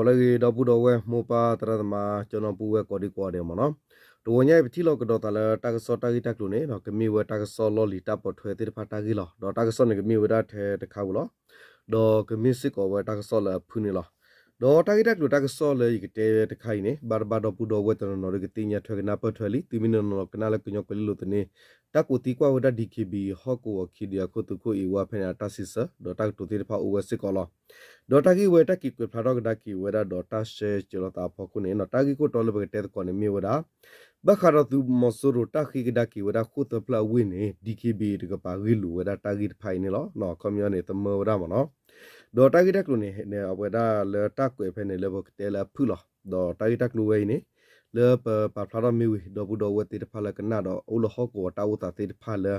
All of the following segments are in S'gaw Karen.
လၢအဂ့ၤ ဒီပုၢ်ဒီဝဲၢ် မိၢ်ပၢ်သရၣ်သမါ ကၠီနီၢ်ပုၢ်ဝဲၢ်ကိးဒံကိးဂၤဒဲးမ့ၢ်နီၤ, တဂီၤညါအံၤ ပထံၣ်လိာ်ကဒီးသးလၢတၢ်ကစီၣ်တၢ်ဂ့ၢ်တၢ်ကျိၤန့ၣ် ကမ့ၢ်ဝဲတၢ်ကစီၣ်လီၢ်လံၤတၢ်ပိာ်ထွဲသ့ၣ်တဖၣ်တၢ်ဂ့ၢ်လီၤ. ဒီးတၢ်ကစီၣ်န့ၣ် ကမ့ၢ်ဝဲဒၣ်ထဲတခါဝံၤလီၤ. ဒီးကမ့ၢ်စ့ၢ်ကီးဝဲတၢ်ကစီၣ်လၢအဖုၣ်န့ၣ်လီၤ. ဒီးတၢ်ဂ့ၢ်တၢ်ကျိၤတၢ်ကစီၣ်လၢယကတဲတခါအံၤန့ၣ် ဘၣ်တဘၣ်ဒီပုၢ်ဒီဝဲၢ်တနီၤနီၤဒီးကသ့ၣ်ညါထွဲကနၢ်ပၢၢ်ထွဲလံ. သုမ့ၢ်နီၢ်နီၢ်ကနၣ်လၢကညီကွဲၤလ့လိၤသန့ၣ် တၢ်ကိးသံကွၢ်ဝဲဒၣ် DKBA ဟီၣ်ကဝီၤခံဒုးယၤခိၣ်သုးခိၣ်အ့ၣ်ဝါဖဲန့ၣ် အတၢ်စံးဆၢ ဒီးတၢ်ကတိၤသ့ၣ်တဖၣ်အိၣ်ဝဲစ့ၢ်ကီးလီၤ. ဒီးတၢ်ဂ့ၢ်ဝဲတၢ်က့ၤကွဲးဖျါထီၣ်ကဒါက့ၤဝဲဒၣ်ဒီးတၢ်ရှဲစၢၤလိာ်သးအဖီခိၣ်န့ၣ် တၢ်ဂ့ၢ်ခိၣ်တီလၢပကတဲသကိးန့ၣ်မ့ၢ်ဝဲဒၣ် ဘၣ်ဃးဒီးသုးမီၤစိရိၤတၢ်ဃ့ကဒါက့ၤဝဲဒၣ်ဃိၣ်သၢဖျၢၣ်အဝ့ၢ်န့ၣ် DKBA တကပၤဂ့ၢ်လိာ်ဝဲဒၣ်တၢ်ဂ့ၢ်တဖၣ်အံၤန့ၣ်လီၤ. အခီပညီန့ၣ် သမၢဝဲဒၣ်မ့ၢ်နီၤ. ဒီးတၢ်ဂ့ၢ်တၢ်ကျိၤန့ၣ် အဝဲဒၣ်လၢတၢ်ကွဲးဖဲန့ၣ်လၢပကတဲလၢအဖုၣ်လီၤ. ဒီးတၢ်ဂ့ၢ်တၢ်ကျိၤဝဲအံၤန့ၣ် လၢပပာ်ဖျါထီၣ်မ့ၢ်ဝံၤ ဒီပုၢ်ဒီဝဲၢ်သ့ၣ်တဖၣ်လၢကနၣ်ဒီးအိၣ်လၢဟီၣ်ကဝီၤတၢ်အိၣ်သးသ့ၣ်တဖၣ်လၢ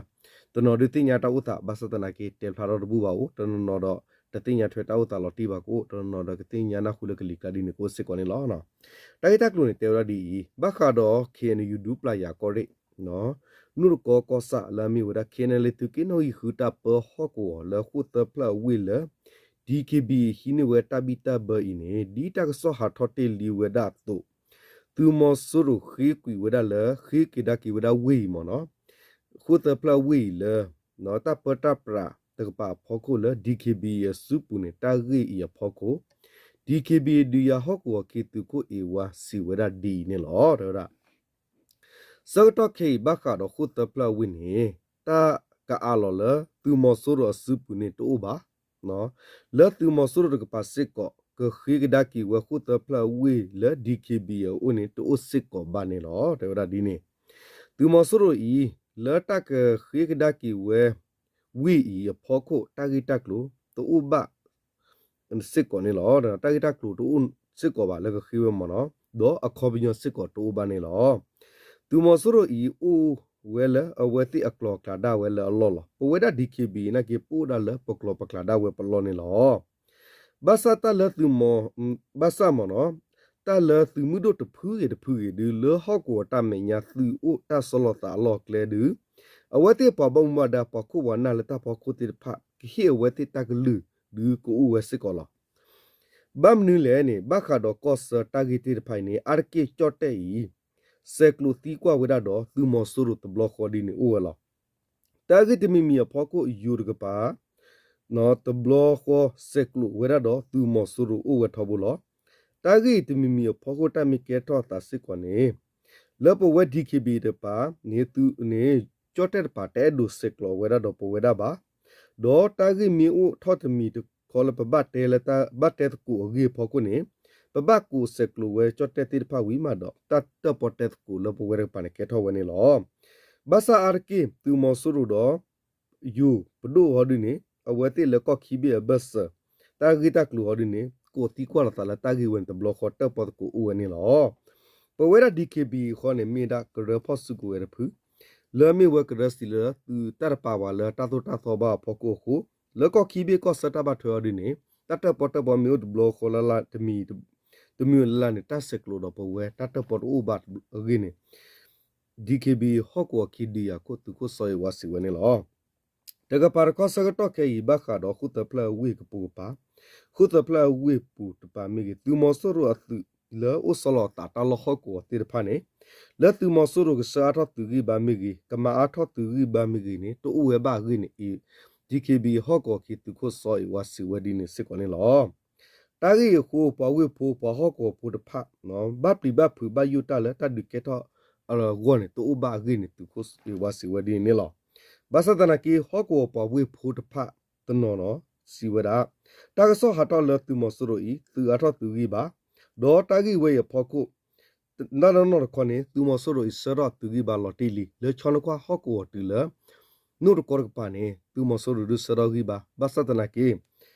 တနီၤဒုးသ့ၣ်ညါတၢ်အိၣ်သး ဘၣ်ဆၣ်သနာ်က့ တဲဖျါထီၣ်တဘူၣ်ဘၣ်အိၣ်, တနီၤနီၤဒီး တသ့ၣ်ညါထွဲတၢ်အိၣ်သးလီၤတံၢ်ဘၣ်ကအိၣ်, တနီၤနီၤဒီးကသ့ၣ်ညါနၢ်ဟူလၢကလံၤကျါဒ်န့ၣ်ကအိၣ်စ့ၢ်ကီးန့ၣ်လီၤ. တၢ်ဂ့ၢ်တၢ်ကျိၤန့ၣ် တဲဝဲဒၣ်ဒ်အံၤ, ဘၣ်ဃးဒီး KNU ဒူပျၢ်ယၤကီၢ်ရ့ၣ် နိၣ်တကီကီၢ်ဆၣ်လၢအမ့ၢ်ဝဲဒၣ် KNLA သုးက့နီၣ်ဂံၢ်ဃုတၢ်ပၢဟီၣ်ကဝီၤလၢဃိၣ်သၢဖျၢၣ်အဝ့ၢ်လၢ DKBA ဟံးန့ၢ်ဝဲတၢ်ဘံၣ်တၢ်ဘၢအံၤန့ၣ် ဒ်တၢ်ကစီၣ်ဟးထီၣ်တ့ၢ်လံဝဲဒၣ်အသိး သုးမီၤစိရိၤဃ့ကွံာ်ဝဲဒၣ်လၢ ဃ့ကဒါက့ၤဝဲဒၣ်ဝ့ၢ်အံၤမ့ၢ်နီၤ, ဃိၣ်သၢဖျၢၣ်ဝ့ၢ်အံၤလၢ တၢ်ပၢတၢ်ပြးတကပၤအဖီခိၣ်လၢ DKBA အစုပူၤန့ၣ် တၢ်ဂ့ၢ်အံၤအဖီခိၣ် DKBA ဒုးယၤဟီၣ်ကဝီၤခံသုးခိၣ်အ့ၣ်ဝါစံးဝဲဒၣ်ဒ်အံၤန့ၣ်လီၤ. တဲဝဲဒၣ် ဆၢကတီၢ်ခဲအံၤ ဘၣ်ဃးဒီးဃိၣ်သၢဖျၢၣ်အဝ့ၢ်န့ၣ် တၢ်ကအးလီၤလၢသုးမီၤစိရိၤအစုပူၤန့ၣ်တအိၣ်ဘၣ်, လၢသုးမီၤစိရိၤတကပၤစ့ၢ်ကီး ကဃ့ကဒါက့ၤဝဲဃိၣ်သၢဖျၢၣ်အဝ့ၢ်လၢ DKBA အအိၣ်န့ၣ် တအိၣ်စ့ၢ်ကီးဘၣ်န့ၣ်လီၤ. တဲဝဲဒၣ်ဒ်န့ၣ်, သုးမီၤစိရိၤအံၤ လၢတၢ်ကဃ့ကဒါက့ၤဝဲ ဝ့ၢ်အံၤအဖီခိၣ် တၢ်ဂ့ၢ်တၢ်ကျိၤတအိၣ်ဘၣ် စ့ၢ်ကီးန့ၣ်လီၤ. တၢ်ဂ့ၢ်တၢ်ကျိၤတအိၣ်စ့ၢ်ကီးဘၣ်လၢကဃ့ဝဲမ့ၢ်နီၤ, ဒီးအခီပညီစ့ၢ်ကီးတအိၣ်ဘၣ်န့ၣ်လီၤ. သုးမီၤစိရိၤအံၤအိၣ်ဝဲလၢအဝဲသ့ၣ်အကျိၤအကျဲဒၣ်ဝဲလၢအလီၢ်လီၤ. ပဝဲဒၣ် DKBA နာ်က့ ပအိၣ်ဒၣ်လၢပကျိၤပကျဲဒၣ်ဝဲပလီၢ်န့ၣ်လီၤ. ဘၣ်ဆၣ်တၢ်လၢသုးမီၤ, ဘၣ်ဆၣ်မ့ၢ်နီၤ, တၢ်လၢသုးမုၢ်ဒိၣ်တဖုဂ့ၤတဖုဂ့ၤဒုး လၢဟီၣ်ကဝီၤတၢ်မဲာ်ညါသုးအိၣ်တၢ်ဆီလီၤသးအလီၢ်အကျဲဒုး အဝဲသ့ၣ်ပှၤဘၣ်မူဘၣ်ဒါ ပှၤခိၣ်ပှၤနၢ်လၢတၢ်ဖီခိၣ်သ့ၣ်တဖၣ် ကဟ့ၣ်အဝဲသ့ၣ်တၢ်ကလုၢ်ဒုးကအိၣ်ဝဲစ့ၢ်ကီးလီၤ. ဘၣ်မနုၤလဲၣ်န့ၣ် ဘၣ်ဃးဒီးကီၢ်ဆၢတၢ်ဂ့ၢ်သ့ၣ်တဖၣ်အံၤန့ၣ် အါတက့ၢ်ကၠီၣ်တဲၣ်အံၤ ဆဲးကျိးသံကွၢ်ဝဲဒၣ်ဒီးသုးမီၤစိရိၤတဘျီဃီဒ်န့ၣ်အိၣ်ဝဲလီၤ. တၢ်ဂ့ၢ်တမံၤမံၤအဖီခိၣ် ယိၤတကပၤ တဘျီဃီဆဲးကျိးဝဲဒၣ်ဒီးသုးမီၤစိရိၤအိၣ်ဝဲထီဘိလီၤ. တၢ်ဂ့ၢ်တမံၤမံၤအဖီခိၣ် တၢ်မ့ၢ်ကဲထီၣ်အသးစ့ၢ်ကီးန့ၣ် လၢပဝဲ DKBA တကပၤန့ၣ် သုးန့ၣ် ကၠီၣ်တဲၣ်တကပၤ တအဲၣ်ဒိးဆဲးကျိးဝဲဒၣ်ဒီးပဝဲဒၣ်ဘၣ်. ဒီးတၢ်ဂ့ၢ်မ့ၢ်အိၣ်ထီၣ်တမံၤတခီလၢပဘၣ်တဲလၢ ဘၣ်တဲသကိးအဂ့ၢ်အဖီခိၣ်န့ၣ် ပဘၣ်ကိးဆဲးကျိးဝဲကၠီၣ်တဲၣ်သ့ၣ်တဖၣ်ဝံၤမးဒီး တၢ်တၢၣ်ပီၣ်တဲသကိးလၢပဝဲတကပၤန့ၣ် ကဲထီၣ်ဝဲန့ၣ်လီၤ. ဘၣ်ဆၣ်အါတက့ၢ် သုးမီၤစိရိၤဒီး ယိၤပဒိၣ်ဟီဒုန့ၣ် အဝဲသ့ၣ်လၢကီၢ်ခံဘ့ၣ်အဘၢၣ်စၢၤ တၢ်ဂ့ၢ်တၢ်ကျိၤဟီဒုန့ၣ် ကိးသံကွၢ်လိာ်သးလၢတၢ်ဂ့ၢ်ဝဲန့ၣ်တဘျီဃီ တၢၣ်ပီၣ်သကိးအိၣ်ဝဲန့ၣ်လီၤ. ပဝဲဒၣ် DKBA ဃီန့ၣ် မ့ၢ်ဒၣ်ကရၢဖီၣ်စုကဝဲၤတဖု လၢမ့ၢ်ဝဲကရၢစံးလၢသုးတၢ်တပာ်ဝဲလၢတၢ်သိၣ်တၢ်သီဘၣ်အဖီခိၣ်အဃိ လၢကီၢ်ခံဘ့ၣ်ကီၢ်ဆၢတၢ်ဘၣ်ထွဲအီၤဒုန့ၣ် တၢ်တၢၣ်ပီၣ်တၢၣ်ပီမ့ၢ်အိၣ်တဘျီဃီလၢ်လၢ်တမံၤ တမံၤလၢ်လၢ်န့ၣ် တၢ်ဆဲးကျိးဒီးပဝဲ တၢ်တၢၣ်ပီၣ်တအိၣ်ဘၣ်အဂ့ၢ်န့ၣ် DKBA ဟီၣ်ကဝီၤခံဒုးယၤခိၣ်သုးခိၣ်စီၤအ့ၣ်ဝါစံးဝဲန့ၣ်လီၤ. တကပၤတခီဆၢကတီၢ်ခဲအံၤ ဘၣ်ဃးဒီးဃိၣ်သၢဖျၢၣ်အဝ့ၢ်ကပိာ်ကပၤ ဃိၣ်သၢဖျၢၣ်အဝ့ၢ်ပူၤတကပၤမ့ၢ်ဂ့ၤ သုးမီၤစိရိၤအသုးလၢအိၣ်ဆီလီၤအသးတၢ်လီၢ်ဟီၣ်ကဝီၤသ့ၣ်တဖၣ်န့ၣ် လၢသုးမီၤစိရိၤကဆှၢအါထီၣ်သုးဂံၢ်ဘါမ့ၢ်ဂ့ၤ ကမၤအါထီၣ်သုးဂံၢ်ဘါမ့ၢ်ဂ့ၤန့ၣ် တအိၣ်ဝဲဘၣ်အဂ့ၢ်န့ၣ် DKBA ဟီၣ်ကဝီၤခံသုးခိၣ်စီၤအ့ၣ်ဝါစံးဝဲဒ်န့ၣ်စ့ၢ်ကီးန့ၣ်လီၤ. တၢ်ဂ့ၢ်အံၤအဃိ ပှၤဝ့ၢ်ဖိ ပှၤဟီၣ်ကဝီၤဖိတဖၣ် ဘၣ်ပျံၤဘၣ်ဖုးဘၣ်ယိၣ်တၢ်လၢတၢ်ဒုးကဲထီၣ်အဂီၢ်န့ၣ် တအိၣ်ဘၣ်အဂ့ၢ်န့ၣ် သုးခိၣ်စီၤအ့ၣ်ဝါစံးဝဲဒ်န့ၣ်လီၤ. ဘၣ်ဆၣ်သနာ်က့ ဟီၣ်ကဝီၤပှၤဝ့ၢ်ဖိတဖၣ်တနီၤနီၤ စံးဝဲဒၣ် တၢ်ကစီၣ်ဟးထီၣ်လၢသုးမီၤစိရိၤအံၤ သုးအါထီၣ်သုးဂံၢ်ဘါ ဒီးတၢ်ဂ့ၢ်ဝဲအံၤအဖီခိၣ် တၢ်နီၢ်နီၢ်တခီန့ၣ် သုးမီၤစိရိၤအံၤဆှၢထီၣ်သုးဂံၢ်ဘါလီၤတံၢ်လံ လၢဆီနခွၣ်ဟီၣ်ကဝီၤတုၤလၢ နိၣ်တကီတကပၤန့ၣ် သုးမီၤစိရိၤဒုးဆှၢထီၣ်ဂံၢ်ဘါ ဘၣ်ဆၣ်သနာ်က့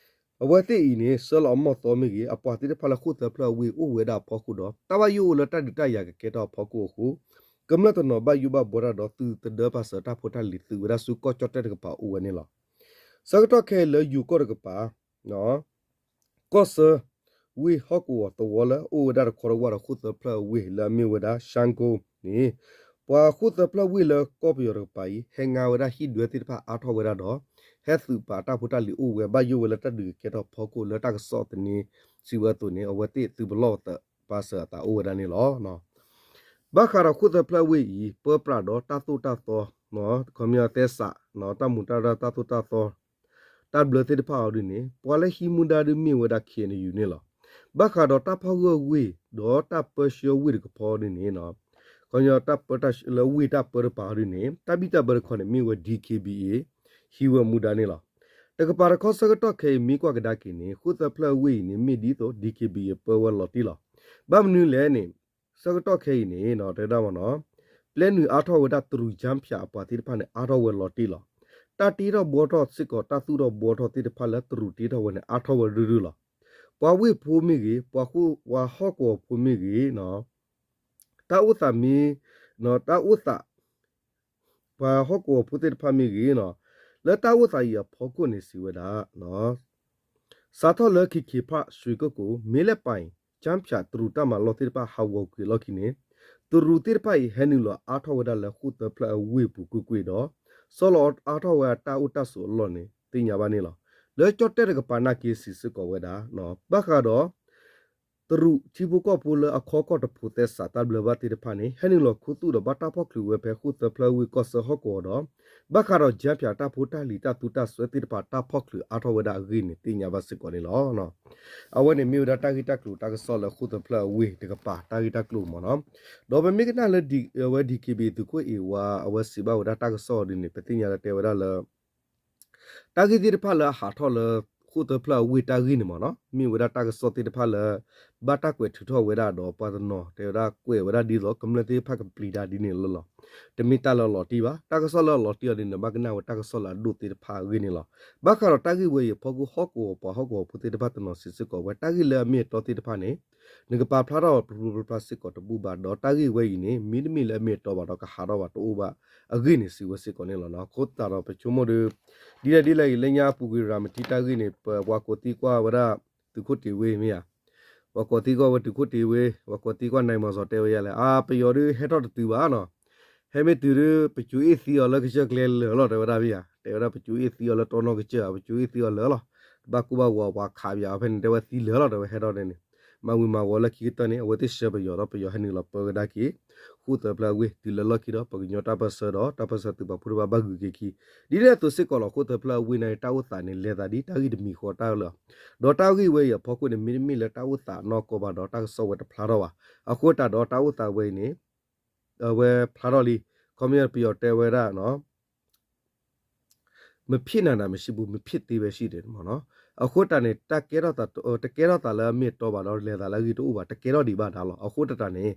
အဝဲသ့ၣ်အံၤန့ၣ် ဆှၢလီၤအမီၢ်သီမ့ၢ်ဂ့ၤ အပှၤသ့ၣ်တဖၣ်လၢဃိၣ်သၢဖျၢၣ်ဝ့ၢ်အိၣ်ဝဲဒၣ်အဖီခိၣ်ဒီး တၢ်ဘၣ်ယိၣ်အိၣ်လၢတၢ်ဒုးတၢ်ယၤကကဲထီၣ်အဖီခိၣ်အဃိ ကမျၢၢ်တနီၤဘၣ်ယိၣ်ဘၣ်ဘှီတၢ်ဒီး သုးသဒၢပာ်စၢၤတၢ်ဖိတၢ်လံၤသုးဝဲဒၣ်ဆူကီၢ်ကၠီၣ်တဲၣ်တကပၤအိၣ်ဝဲန့ၣ်လီၤ. ဆၢကတီၢ်ခဲအံၤလၢယိၤကီၢ်တကပၤ ကီၢ်ဆၢ ဝ့ၢ်ဟီၣ်ကဝီၤသဝီလၢအအိၣ်ဝဲဒၣ်တခီတဝၢ်ဒီးဃိၣ်သၢဖျၢၣ်အဝ့ၢ်လၢအမ့ၢ်ဝဲဒၣ် ရှမ်းကိၣ်န့ၣ် ပှၤဃိၣ်သၢဖျၢၣ်ဝ့ၢ်လၢကီၢ်ပယီၤတကပၤအံၤ ဟဲငါဝဲဒၣ်ဟံၣ်ဒွဲသ့ၣ်တဖၣ်အါထီၣ်ဝဲဒၣ်ဒီး ဟဲသုးပာ်တၢ်ဖိတၢ်လံၤအိၣ်ဝဲ ဘၣ်ယိၣ်ဝဲလၢတၢ်ဒုးကကဲထီၣ်အဖီခိၣ်လၢတၢ်ကစီၣ်သန့ စံးဝဲအသိးန့ၣ် အဝဲသ့ၣ်သုးပလီၢ်သးပာ်စၢၤအသးအိၣ်ဝဲဒၣ်န့ၣ်လီၤ. ဘၣ်ဃးဒီးဃိၣ်သၢဖျၢၣ်အဝ့ၢ်အံၤ ပၢပြးဒီးတၢ်သိၣ်တၢ်သီ ခီပညီသဲစး တၢ်မူးတၢ်ရၢ် တၢ်သိၣ်တၢ်သီ တၢ်ဘျၢသ့ၣ်တဖၣ်အီၤဒ်န့ၣ် ပှၤလၢဟံးမူဒါဒ်မ့ၢ်ဝဲဒၣ် ခ့ၣ်အဲၣ်ယူၣ်န့ၣ်လီၤ. ဘၣ်ဃးဒီးတၢ်ဖီၣ်ဂၢၢ်ဝ့ၢ် ဒီးတၢ်ပၢဆှၢဝ့ၢ်တကပၤဒ်န့ၣ် ခီပညီတၢ်ပၢတၢ်ဆှၢလၢဝ့ၢ်တၢ်ပၢတကပၤဒ်န့ၣ် တၢ်ဘံၣ်တၢ်ဘၢတခီန့ၣ် မ့ၢ်ဝဲ DKBA ဟံးဝဲမူဒါန့ၣ်လီၤ. တကပၤတခီဆၢကတီၢ်ခဲအံၤ မ့ၢ်ကွၢ်ကဒါက့ၤန့ၣ် ဃိၣ်သၢဖျၢၣ်အဝ့ၢ်အံၤန့ၣ် မ့ၢ်ဒ်သိး DKBA ပၢဝဲလီၤတံၢ်လီၤ. ဘၣ်မနုၤလဲၣ်န့ၣ် ဆၢကတီၢ်ခဲအံၤန့ၣ် တဲဒၣ်မ့ၢ်နီၤ ပျဲနုာ်အါထီၣ်ဝဲဒၣ်တရူးကၠၢဖၠးအပှၤသ့ၣ်တဖၣ်န့ၣ် အါထီၣ်ဝဲလီၤတံၢ်လီၤ. တၢ်တ့ထီၣ်ဘှီထီၣ်စ့ၢ်ကီး တၢ်သူၣ်ထီၣ်ဘှီထီၣ်သ့ၣ်တဖၣ်လၢတရူးတ့ထီၣ်ဝဲန့ၣ် အါထီၣ်ဝဲရုၢ်ရုၢ်လီၤ. ပှၤဝ့ၢ်ဖိမ့ၢ်ဂ့ၤ, ပှၤဟီၣ်ကဝီၤဖိမ့ၢ်ဂ့ၤ တၢ်အိၣ်သးမ့ၢ် တၢ်အိၣ်သး ပှၤဟီၣ်ကဝီၤဖိသ့ၣ်တဖၣ်မ့ၢ်ဂ့ၤနီၤ လၢတၢ်အိၣ်သးအံၤအဖီခိၣ်န့ၣ်စံးဝဲဒၣ် စးထီၣ်လၢ ခ့ၣ်ခ့ၣ်ဖး ရွှ့ၣ်ကိၣ်ကိၣ် မ့ၢ်လဲၣ်ပၢ်အံၤ ကၠၢဖၠးတရူးတၢ်မၤလီၢ်သ့ၣ်တဖၣ်ဟးဂီၤကွံာ်အလီၢ်ခံန့ၣ် တရူးသ့ၣ်တဖၣ်အံၤဟဲနုာ်လီၤအါထီၣ်ဝဲဒၣ်လၢဃိၣ်သၢဖျၢၣ်အဝ့ၢ်ပူၤကွ့ၢ်ကွ့ၢ်ဒီး ဆီလီၤအါထီၣ်ဝဲတၢ်အိၣ်တၢ်ဆိးအလီၢ်န့ၣ် သ့ၣ်ညါဘၣ်န့ၣ်လီၤ. လၢကၠီၣ်တဲၣ်တကပၤနာ်က့စံးစ့ၢ်ကီးဝဲဒၣ် ဘၣ်ဃးဒီး တရူးထံဖိကီၢ်ဖိလၢအခီကီၢ်တဖိးသဲစးတၢ်ဘျၢဘၣ်သ့ၣ်တဖၣ်န့ၣ် ဟဲနုာ်လီၤခူသူၣ်ဒီးဘၣ်တၢ်ဖီၣ်ချုးဝဲဖဲဃိၣ်သၢဖျၢၣ်ဝ့ၢ်ကီၢ်ဆၢဟီၣ်ကဝီၤဒီး ဘၣ်ဃးဒီးကၠၢဖၠးတၢ်ဖိတၢ်လံၤတၢ်သူတၢ်စွဲသ့ၣ်တဖၣ်တၢ်ဖီၣ်ချုးအါထီၣ်ဝဲဒၣ်အဂ့ၢ်န့ၣ် သ့ၣ်ညါဘၣ်စ့ၢ်ကီးန့ၣ်လီၤ. အဝဲန့ၣ်မ့ၢ်ဝဲဒၣ်တၢ်ဂ့ၢ်တၢ်ကျိၤတၢ်ကစီၣ်လၢဃိၣ်သၢဖျၢၣ်အဝ့ၢ်တကပၤတၢ်ဂ့ၢ်တၢ်ကျိၤမ့ၢ်နီၤ. ဒီးပမ့ၢ်ကနၣ်လၢ အဝဲ DKBA သုးခိၣ်အ့ၣ်ဝါ အဝဲစံးဘၣ်ဝဲဒၣ်တၢ်ကစီၣ်အီၤဒ်န့ၣ် ပသ့ၣ်ညါလၢတဲဝဲဒၣ်လၢ တၢ်ဂ့ၢ်သ့ၣ်တဖၣ်လၢအဟးထီၣ်လၢ ဃိၣ်သၢဖျၢၣ်အဝ့ၢ်တၢ်ဂ့ၢ်န့ၣ်မ့ၢ်နီၤ မ့ၢ်ဝဲဒၣ်တၢ်ကစီၣ်သ့ၣ်တဖၣ်လၢ ဘၣ်တၢ်ကွဲးထုးထီၣ်ဝဲဒၣ်ဒီးပှၤတနီၤတဲဝဲဒၣ်ကွဲးဝဲဒၣ်ဒ်သိး ကမျၢၢ်သ့ၣ်တဖၣ်ကပျံၤတၢ်ဒ်န့ၣ်လီၤ. တမ့ၢ်တၢ်လၢအလီၤတံၢ်ဘၣ်. တၢ်ကစီၣ်လၢအလီၤတံၢ်အီၤဒ်န့ၣ် ဘၣ်ကနၣ်ဝဲတၢ်ကစီၣ်လၢအဒိၣ်သ့ၣ်တဖၣ်အဂ့ၢ်န့ၣ်လီၤ. ဘၣ်ဃးဒီးတၢ်ဂ့ၢ်ဝဲအံၤအဖီခိၣ် ဟီၣ်ကဝီၤပှၤဟီၣ်ကဝီၤဖိသ့ၣ်တဖၣ်တနီၤစံးစ့ၢ်ကီးဝဲ တၢ်ဂ့ၢ်လၢအမ့ၢ်အတီသ့ၣ်တဖၣ်န့ၣ် နကပာ်ဖျါထီၣ်ပျီပျီဖျါဖျါစ့ၢ်ကီးတဘူၣ်ဘၣ် ဒီးတၢ်ဂ့ၢ်ဝဲအံၤန့ၣ် မ့တမ့ၢ်လၢအမ့ၢ်အတီဘၣ်ဒီးကဟးထီၣ်ဘၣ်တအိၣ်ဘၣ်အဂ့ၢ်န့ၣ် စံးဝဲစ့ၢ်ကီးန့ၣ်လီၤ. အဃိသတးဒီးပဆိကမိၣ်ဒီး ဒ်လဲၣ်ဒ်လဲၣ်အံၤ လၢညါအပူၤကွံာ်ရၤမတံတၢ်ဂ့ၢ်န့ၣ် ပပှၤကိးသံကွၢ်ဝဲဒၣ် သုးခိၣ်တ့ၤဝ့မ့ၢ်ဧါ ပှၤကိးသံကွၢ်ဝဲသုးခိၣ်တ့ၤဝ့ ပှၤကိးသံကွၢ်နၢၤမီၤစီၤတဲဝဲယၤလဲၣ် အါ ပယီၤဒုးဟဲထီၣ်တတုၤဘၣ်နီၤ ဟဲမ့ၢ်တုၤဒုး ပကၠူအ့ၣ်သံအီၤလၢကစၢၢ်ကျဲလၢာ်လီၤ တဲဝဲဒၣ်မ့ၢ်ဧါ တဲဝဲဒၣ်ပကၠူအ့ၣ်သံအီၤလၢတီနီၢ်ကစၢၢ် ပကၠူအ့ၣ်သံအီၤလၢာ်လီၤ တဘၣ်ကူၣ်ဘၣ်ဝီပှၤခးပယီၤဖဲန့ၣ် တဲဝဲသံလၢာ်လီၤ တဲဝဲဟဲထီၣ်ဒ်န့ၣ် မၤဝံၤမၤဝီၤလၢခံကတၢၢ်န့ၣ် အဝဲသ့ၣ်ဆှၢပယီၤဒီးပယီၤဟဲနုာ်လီၤပၢဝဲဒၣ်က့ၤ ဃိၣ်သၢဖျၢၣ်အဝ့ၢ် တုၤလၢလီၢ်ခံဒီး ပှၤကညီတၢ်ပၢၢ်ဆၢဒီး တၢ်ပၢၢ်ဆၢသုးပာ်ဖှိၣ်တဖၣ်ဘၣ်ဂုၤက့ၤခံ ဒ်န့ၣ်အသိးစ့ၢ်ကီးလီၤ. ဃိၣ်သၢဖျၢၣ်အဝ့ၢ်န့ၣ် တၢ်အိၣ်သးန့ၣ် လဲၤသးဒ်တၢ်ဂ့ၢ်တမံၤဃီတၢ်လၢာ် ဒီးတၢ်ဂ့ၢ်ဝဲအံၤအဖီခိၣ်န့ၣ် မ့တမ့ၢ်လၢတၢ်အိၣ်သးနီၢ်ကီၢ်ဘၣ်ဒီး တၢ်ကစီၣ်ဝဲတဖျါထီၣ်ဘၣ်. အဃိသတးဒီးတၢ်အိၣ်သးဝဲအံၤန့ၣ် အဝဲဖျါထီၣ်လံ ခီပညီပယီၤတဲဝဲဒၣ် မဖြစ်နိုင်တာမရှိဘူး မဖြစ်သေးပဲရှိတယ် မ့ၢ်နီၤ အဃိတၢ်န့ၣ် တၢ်ကဲထီၣ်သး တကဲထီၣ်သးလၢအမ့ၢ်အတီဘၣ်ဒီး လဲၤသးလၢအဂ့ၢ်တအိၣ်ဘၣ် တကဲထီၣ်ဒံးဘၣ်ဒါလီၤ. အဃိတၢ်န့ၣ်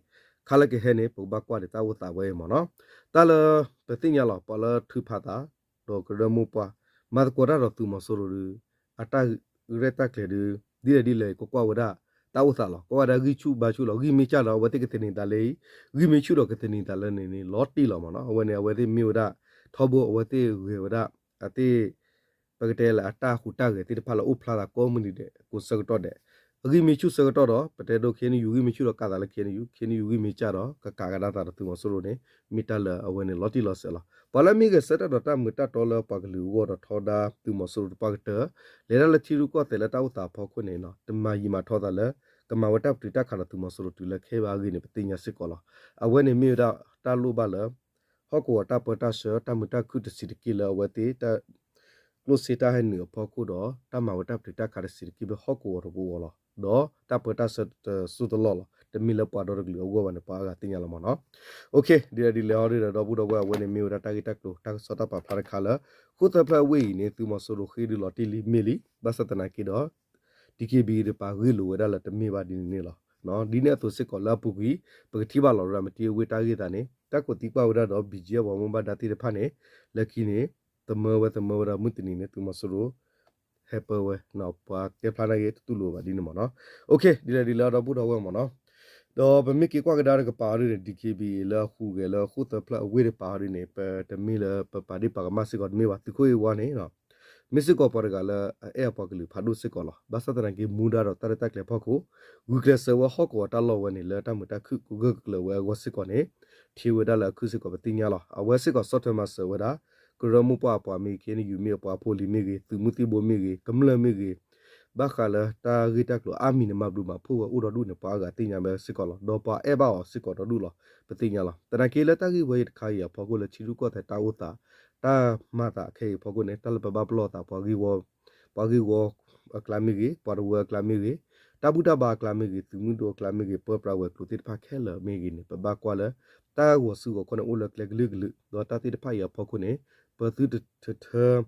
ခါလၢကဟဲန့ၣ် ပကဘၣ်ကွၢ်ဒံးတၢ်အိၣ်သးဝဲအံၤမ့ၢ်နီၤ တၢ်လၢ ပသ့ၣ်ညါလီၤ ပှၤလၢထုးဖးသး ဒီးကရၢမိၢ်ပှၢ် မၤသကိးတၢ်ဒီးသုးမီၤစိရိၤဒီး အတၢ်ရဲၣ်တၢ်ကျဲၤဒီး ဒ်လဲၣ်ဒ်လဲၣ် ကကွၢ်ဝဲဒၣ် တၢ်အိၣ်သးလီၤ. ကွၢ်ဝဲဒၣ်ဂံၢ်ဆူၣ်ဘါဆူၣ်လီၤ. ဂံၢ်မ့ၢ်စၢ်ဒီး အဝဲသ့ၣ်ကသန့ၤသးလၢအံၤ, ဂံၢ်မ့ၢ်ဆူၣ်ဒီးကသန့ၤသးလၢန့ၣ်န့ၣ် လီၤတံၢ်လီၤမ့ၢ်နီၤ. အဝဲန့ၣ် အဝဲသ့ၣ်မ့ၢ်ဝဲဒၣ် ထီဘိအဝဲသ့ၣ်ဂဲၤဝဲဒၣ် အသ့ၣ် ပကတဲလၢအတၢ်ဟူးတၢ်ဂဲၤသ့ၣ်တဖၣ်လၢအိၣ်ဖျါသးကိးမုၢ်နံၤဒဲး ကိးဆၢကတီၢ်ဒဲး, အဂံၢ်မ့ၢ်ဆူၣ်ဆၢကတီၢ်ဒီး ပတဲဒိ ခ့ၣ်အဲၣ်ယူၣ် ဂံၢ်မ့ၢ်ဆူၣ်ဒီးကးသးလၢ ခ့ၣ်အဲၣ်ယူၣ်, ခ့ၣ်အဲၣ်ယူၣ် ဂံၢ်မ့ၢ်စၢ်ဒီး ကကးကဒါသးဒီးသုးမီၤစိရိၤန့ၣ် မ့ၢ်တၢ်လၢအဝဲန့ၣ်လီၤတံၢ်လီၤဆဲးလီၤ. ပှၤလၢအမ့ၢ်ဂဲၤဆၢထၢၣ်ဒီးတၢ်မုာ်တၢ်တီလၢပှၤကလုာ်အဂီၢ်ဒီးထီဒါသုးမီၤစိရိၤတပှၢ်ကတၢၢ် လဲၤတၢ်လၢထံရူၢ်ကီၢ်သဲးလၢတၢ်အိၣ်သးအဖီခိၣ်န့ၣ် တမၤယံာ်မၤထီသးလၢ ကမၤဝဲတၢ်ပတုာ်တၢ်ခးဒီးသုးမီၤစိရိၤတုၤလၢခဲအံၤဘၣ်အဂ့ၢ်န့ၣ် ပသ့ၣ်ညါစ့ၢ်ကီးလီၤ. အဝဲန့ၣ်မ့ၢ်ဝဲဒၣ်တၢ်လိၣ်ဘၣ်လၢ ဟီၣ်ကဝီၤတၢ်ပၢတၢ်ဆှၢ တၢ်မုာ်တၢ်ခုၣ်တဆံးတက့ၢ်လၢအဝဲသ့ၣ် တၢ် ကျိၣ်စ့တၢ်ဟဲနုာ်အဖီခိၣ်ဒီး တၢ်မၤဝဲတၢ်ပတုာ်တၢ်ခးတဆံးတက့ၢ်ဖဲဟီၣ်ကဝီၤတပူၤအဂီၢ်လီၤ. ဒီးတၢ်ပၢတၢ်ဆှၢတစိၢ်တလီၢ်လီၤ. တမ့ၢ်လၢပှၤဒီတကလုာ်အဂီၢ်ဘၣ်န့ၣ် ပှၤအါဂၤသ့ၣ်ညါလီၤမ့ၢ်နီၤ. ဒ်လဲၣ်ဒ်လဲၣ်ဟီဒ်ဒီး ဒီပုၢ်ဒီဝဲၢ် အဝဲန့ၣ်မ့ၢ်ဝဲဒၣ်တၢ်ဂ့ၢ်တၢ်ကျိၤ တၢ်ကစီၣ်တၢ်ပာ်ဖျါတခါလၢ ဃိၣ်သၢဖျၢၣ်အဝ့ၢ်အံၤန့ၣ် သုးမီၤစိရိၤဃ့ဒုးလီၤတံၢ်လံမ့ၢ်လံ, ဘၣ်ဆၣ်သနာ်က့ဒီး DKBA တပၤဂ့ၢ်လိာ်ဝဲဒၣ်လၢတမ့ၢ်ဘၣ်ဒ်န့ၣ်န့ၣ်လီၤ. ဒ်န့ၣ်အသိးစ့ၢ်ကီးလၢအပူၤကွံာ် ပကထံၣ်ဘၣ်လီၤရၤမတံအဝ့ၢ်တၢ်ဂ့ၢ်သးန့ၣ် တၢ်ကိးသံကွၢ်ဝဲဒၣ်ဒီး ဘံၣ်ကၠံအပှၤမိၢ်ဘၣ်ဒါသ့ၣ်တဖၣ်န့ၣ် လၢခံန့ၣ် သမၢဝဲသမၢဝဲဒီးမုၢ်တနံၤန့ၣ် သုးမီၤစိရိၤ ဟဲပၢဝဲ ပှၤကဲဖျါနာ်က့တတူၢ်လိာ်ဘၣ်ဒ်န့ၣ်မ့ၢ်နီၤ. ဒ်လဲၣ်ဒ်လဲၣ်ဒီပုၢ်ဒီဝဲၢ်မ့ၢ်နီၤ. ဒီးပမ့ၢ်က့ၤကွၢ်ကဒါတကပၤအီၤဒ်န့ၣ် DKBA လၢအဟူးဂဲၤလၢဃိၣ်သၢဖျၢၣ်အဝ့ၢ်တပၤအီၤဒ်န့ၣ် ပတမ့ၢ်လၢပပာ်ဒ့ၣ်ပာ်ကမၣ်စ့ၢ်ကီးတမ့ၢ်ဘၣ် သုးခိၣ်အ့ၣ်ဝါန့ၣ် မ့ၢ်စ့ၢ်ကီးပှၤတဂၤလၢအအဲၣ်အပှၤကလုာ်ဖးဒိၣ်စ့ၢ်ကီးလီၤ. ဘၣ်ဆၣ်သနာ်က့ မူဒါဒီးတၢ်ရဲၣ်တၢ်ကျဲၤဖီခိၣ် ဂုာ်ကျဲးစၢးဝဲဟီၣ်ကဝီၤတၢ်လီၢ်ဝဲန့ၣ် လၢတၢ်မုာ်တၢ်ခုၣ်ကိးဂၢၢ်ဂၢၢ်ကျၢၤဝဲအဂီၢ်စ့ၢ်ကီးန့ၣ် ထံၣ်ဝဲဒၣ်လၢအခုၣ်စ့ၢ်ကီးပသ့ၣ်ညါလီၤ. အဝဲစ့ၢ်ကီးဆီၣ်ထွဲမၤစၢၤဝဲဒၣ် ကရၢမိၢ်ပှၢ်အပှၤမ့ၢ်ဂ့ၤ ခ့ၣ်အဲၣ်ယူၣ်မ့ၢ်အပှၤဖိလံၤမ့ၢ်ဂ့ၤ သုးမုၢ်သံၣ်ဘိမ့ၢ်ဂ့ၤ ကမျၢၢ်မ့ၢ်ဂ့ၤ ဘၣ်ဃးလၢတၢ်ဂ့ၢ်တၢ်ကျိၤအါမံၤန့ၣ် မၤဘျုးမၤဖှိၣ်ဝဲအိၣ်ဒီဒူၣ်န့ၣ် ပှၤအါဂၤသ့ၣ်ညါဝဲစ့ၢ်ကီးလီၤ. ဒီးပှၤအဲၣ်ဘၣ်အီၤစ့ၢ်ကီးဒီဒူၣ်လီၤ ပသ့ၣ်ညါလီၤ. သနာ်က့လၢတၢ်ဂ့ၢ်ဝဲအံၤတခါအံၤအဖီခိၣ်လၢ ထံရူၢ်ကီၢ်သဲးတၢ်အိၣ်သး တၢ်မၤသးခဲအံၤအဖီခိၣ်န့ၣ် တၢ်လၢပဘၣ်ပလီၢ်သး ပှၤဂ့ၢ်ဝီအကျါမ့ၢ်ဂ့ၤ, ပှၤတဝၢအကျါမ့ၢ်ဂ့ၤ, တၢ်ဘူၣ်တၢ်ဘါအကျါမ့ၢ်ဂ့ၤ, သုးမုၢ်ဒိၣ်အကျါမ့ၢ်ဂ့ၤ, ပၢပြးဝဲၤကျိၤသ့ၣ်တဖၣ်ခဲလၢာ်မ့ၢ်ဂ့ၤန့ၣ် ပဘၣ်ကွၢ်လၢ တၢ်ဂီၤစုဂီၤခီၣ်န့ၣ် အိၣ်လၢကျဲကလုာ်ကလုာ် ဒီးတၢ်သ့ၣ်တဖၣ်အံၤအဖီခိၣ်န့ၣ် ပသုတထၢထၢ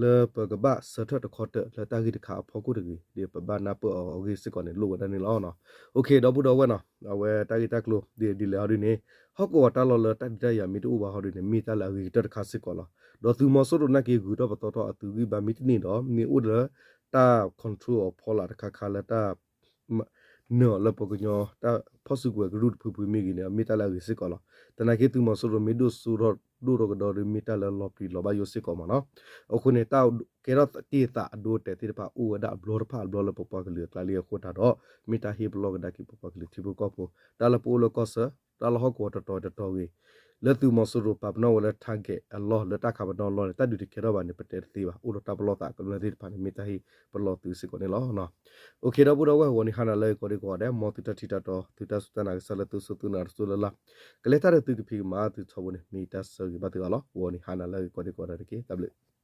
လၢပကဘၣ်ဆၢထၢၣ်တခီတၢၢ်လၢတၢ်ဂ့ၢ်တခါအဖီခိၣ်တဂ့ၤ ဒီးပဘၣ်နၢ်ပၢၢ်အီၤအဂ့ၢ်စ့ၢ်ကီးန့ၣ် လိၣ်ဝဲဒၣ်န့ၣ်လီၤ. OK ဒီပုၢ်ဒီဝဲၢ်နီၤ, အဝဲတၢ်ဂ့ၢ်တၢ်ကျိၤဒ်လဲၣ်ဒ်လဲၣ်ဟီဒ်န့ၣ် ဟီၣ်ကဝီၤတၢ်လီၢ်လၢတၢ်ဒုးတၢ်ယၤမ့ၢ်တအိၣ်ဘၣ်ဟီဒ်န့ၣ် မ့ၢ်တၢ်လၢအဂ့ၤကတၢၢ်တခါစ့ၢ်ကီးလီၤ. ဒီးသုးမီၤစိရိၤနာ်က့ဂုၤထီၣ်ပသီထီၣ်အသုးဂံၢ်ဘါမ့ၢ်တန့ၢ်ဒီး မ့ၢ်အိၣ်လၢတၢ် control အီၤဖီလာ်တခါခါလၢတၢ် နၢၤအီၤလၢပှၤကညီတၢ်ဖီၣ်စုကဝဲၤကရူၢ်တဖုဖုမ့ၢ်ဂ့ၤန့ၣ် မ့ၢ်တၢ်လၢအဂ့ၤစ့ၢ်ကီးလီၤ. သနာ်က့သုးမီၤစိရိၤမ့ၢ်ဒိၣ်စိဒိၣ်ထီၣ်ကဒီးဒီး မ့ၢ်တၢ်လၢလီၤပျံၤလီၤဘၣ်ယိၣ်စ့ၢ်ကီးမးနီၤ. အဃိန့ၣ် တၢ်ကဲထီၣ်တ့ၢ်သးအဒိအတဲာ်သ့ၣ်တဖၣ် အိၣ်ဝဲဒၣ်အဘျီတဖၣ်အဘျီလၢပပှၤကလုာ်အကျါလံအဃိတၢ်ဒီး မ့ၢ်တၢ်ဟ့ၣ်ပလီၢ်ကဒါက့ၤပပှၤကလုာ်ထံဖိကီၢ်ဖိ တၢ်လၢပအိၣ်လၢကီၢ်ဆၢ တၢ်လၢဟီၣ်ကဝီၤတတီၤတတီၤဂ့ၤ လၢသုးမီၤစိရိၤပာ်ပနီၣ်ဝဲလၢ target အလီၢ်လၢတၢ်ခးပနီၣ်အလီၢ်န့ၣ် တၢ်ဒုးတကဲထီၣ်ဘၣ်န့ၣ် ပတဲတသ့ဘၣ်. အိၣ်ဒီးတၢ်ပလီၢ်သးကမျၢၢ်သ့ၣ်တဖၣ်န့ၣ် မ့ၢ်တၢ်ဟ့ၣ်ပလီၢ်သုစ့ၢ်ကီးန့ၣ်လီၤ. OK ဒီပုၢ်ဒီဝဲၢ် ဂီၤနံၤဟါနၤလၢအဂ့ၤကိးဒံကိးဂၤဒဲး မ်သုတၢ်ထံၣ်တၢ်တီ သုတၢ်စူၢ်တၢ်နာ်ကစၢ်လၢသုစိသုနၤတစိၢ်လၢ်လၢ် ကလဲၤတၢ်ဒီးသုကဖံးကမၤသုထီဘိန့ၣ် မ့ၢ်တၢ်ဆၢဂ့ၤဘၣ်သုအီၤလီၤ. ဂီၤနံၤဟါနၤလၢအဂ့ၤကိးဒံကိးဂၤဒဲးတက့ၢ်. တၢ်ဘျုး